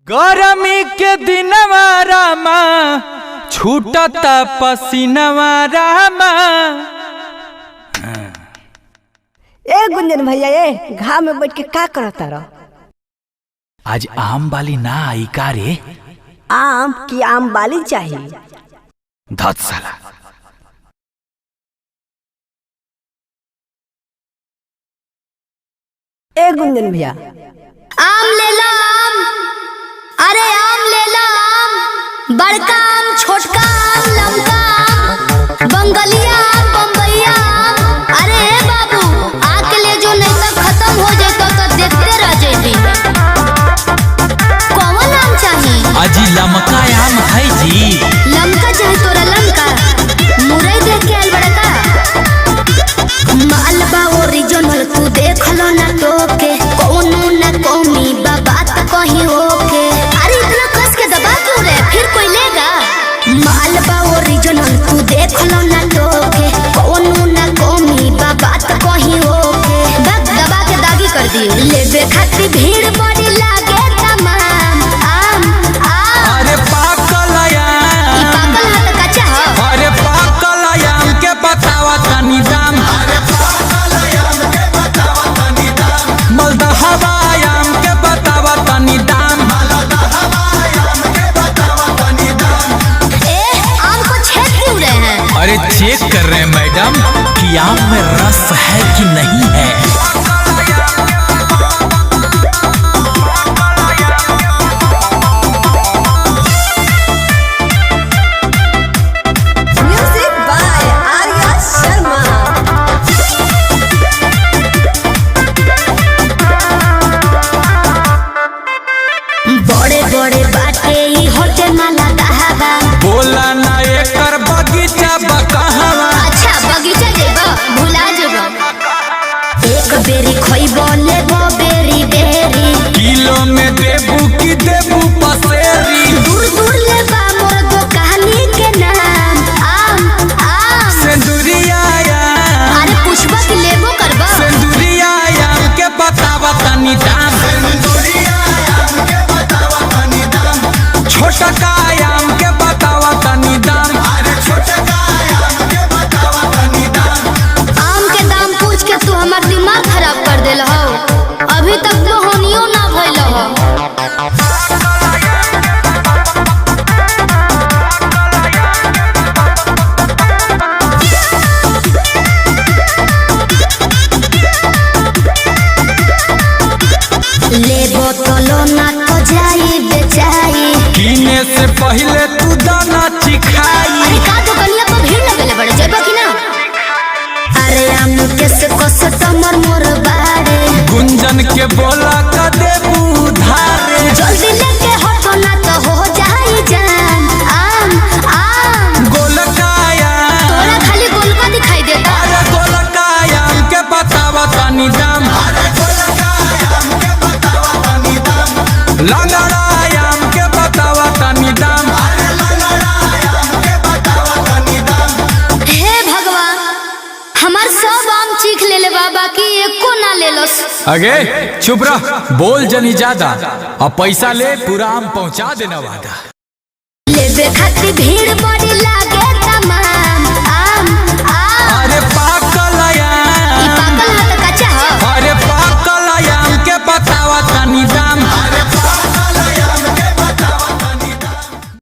गरमी के दिनवा रामा छूटता पसीनवा रामा। ए गुंजन भैया, ए घाम में बैठ के का करता रह? आज आम वाली ना आई का रे? आम की आम बाली चाहिए। धत साला। ए गुंजन भैया, आम ले लो आम। अरे आम ले लो आम, बड़का आम, छोटका आम, लमका आम, बंगलिया आम, बम्बैया आम। अरे ए बाबू, आके ले जो, नहीं तो खत्म हो जाए तो देखते रह जेबी। कौन आम चाहिए? अजी लमका आम है जी। लमका चाहे तोरा? लमका मुरई देख के आइल बड़ा का? मालबा ओरिजिनल तू देख लो ना टोके, कौनो ना कौमी बा बात कहीं ओके। अरे इतना कस के दबा क्यों रे, फिर कोई लेगा? मालबा ओरिजिनल तू देख लो ना टोके, कौनो ना कौमी बा बात कहीं ओके। बस दबा के दागी कर दिए। लेबे खातिर भीड़ बड़ी लागे तमाम। आम आम। अरे पाकल ई आम, पाकल ह त कच्चा ह। अरे पाकल आम के बतावा तनी दाम। अरे पाकल आम के बतावा तनी दाम। मलदहवा आम के बतावा तनी दाम। मलदहवा आम के बतावा तनी दाम। ए, आम को छेद क्यों रहे हैं? अरे चेक कर रहे हैं मैडम कि आम में रस है कि नहीं है। Music by Arya Sharma. बड़े बड़े बाटे ई होटे माला दहावा। बोला ना एकर बगीचा बकहवा। अच्छा बगीचा जेबो, भुला जेबो। एक बेरी खइबो लेबो बेरी बेरी। किलो में देबू की देबू पसेरी। दूर दूर लेबा मोर दुकानी के नाम। आम आम। सिंदूरिया आम, अरे पूछबा कि लेबो करबा? सिंदूरिया आम के बतावा तनी दाम। सिंदूरिया आम के बतावा तनी दाम। छोटका आम के बतावा तनी दाम। अरे छोटका आम के बतावा तनी दाम। आम के दाम पूछ के तू हमार दिमाग खराब कर देल हो। अभी तक तो होनियो ना भइल हो। लेबो तो लो ना तो जाई बेचाई। किने से पहले तू दाना चिखाई। अरे का दुकनिया पर भीड़ लगले बड़े, जेबो कि ना? अरे आम के से कस्टमर मोर बाड़े। गुंजन के बोला का देबू धारे। जल्दी लेके हटो ना तो हो जाई जाम। आम आम। गोलकाया, तोरा खाली गोलका दिखाई देता। अरे गोलकाया के बतावा तनी दाम। अरे गोलकाया के बतावा तनी दाम। लंगड़ायाम के बतावा तनी दाम। अरे लंगड़ायाम के बतावा तनी दाम। हे भगवान, हमार सब आम चीख ले ले बाबा की एको ना ले लोस। अगे चुप रह, बोल जनी ज्यादा और पैसा ले पूरा आम पहुंचा देना वादा। लेबे खातिर भीड़ बड़ी लागे तमाम।